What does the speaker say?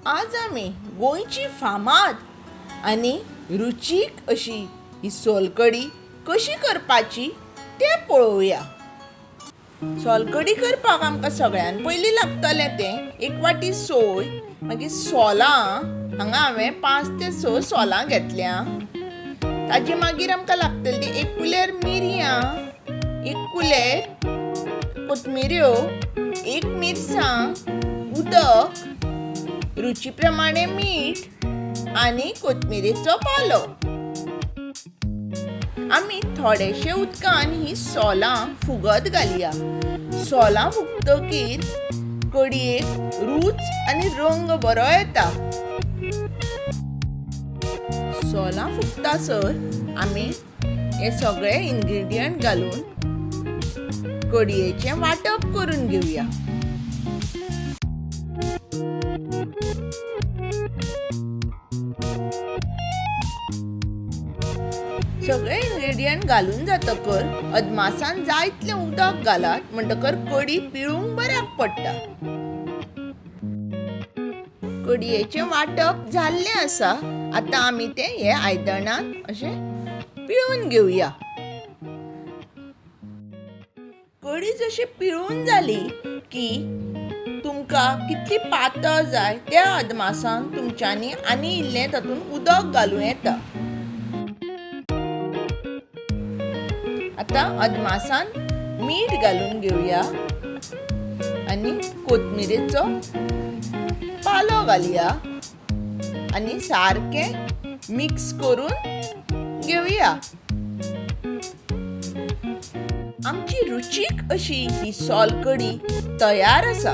आज आमी गोंयची फामाद आनी रुचीक अशी ही सोलकडी कशी करपाची तें पळोवया. सोलकडी करपाक आमकां सगळ्यान पयलीं लागतलें तें एक वाटी सोय, मागीर सोलां. हांगा हांवें 5 ते 6 सोलां घेतल्या. ताजे मागीर आमकां लागतली एक कुलेर मिरयां, एक कुलेर कोथमिऱ्यो, एक मिरसांग, उदक, रुची प्रमाणे मीठ आनी कोथमिरेचो पालो. आमी थोडेशे उदकान ही सोलां फुगत घालया. सोलां फुगतकीर कडयेक रूच आनी रंग बरो येता. सोलां फुगतासर आमी हे सगळे इन्ग्रेडियंट घालून कडयेचें वांटप करून घेवया. सगळे इन्ग्रेडियंट घालून जातकर अदमासान जाय इतलें उदक घालात म्हणटकर कडी पिळूंक बऱ्याक पडटा. कडयेचें वांटप जाल्लें आसा. आतां आमी तें हे आयदनांत अशें पिळून घेवया. कडी जशी पिळून जाली की तुमकां कितली पातळ जाय त्या अदमासान तुमच्यांनी आनी इल्लें तातूंत उदक घालूं येता. आतां अदमासान मीठ घालून घेवया आनी कोथमिरेचो पालो घालया आनी सारकें मिक्स करून घेवया. आमची रुचीक अशी ही सोलकडी तयार आसा.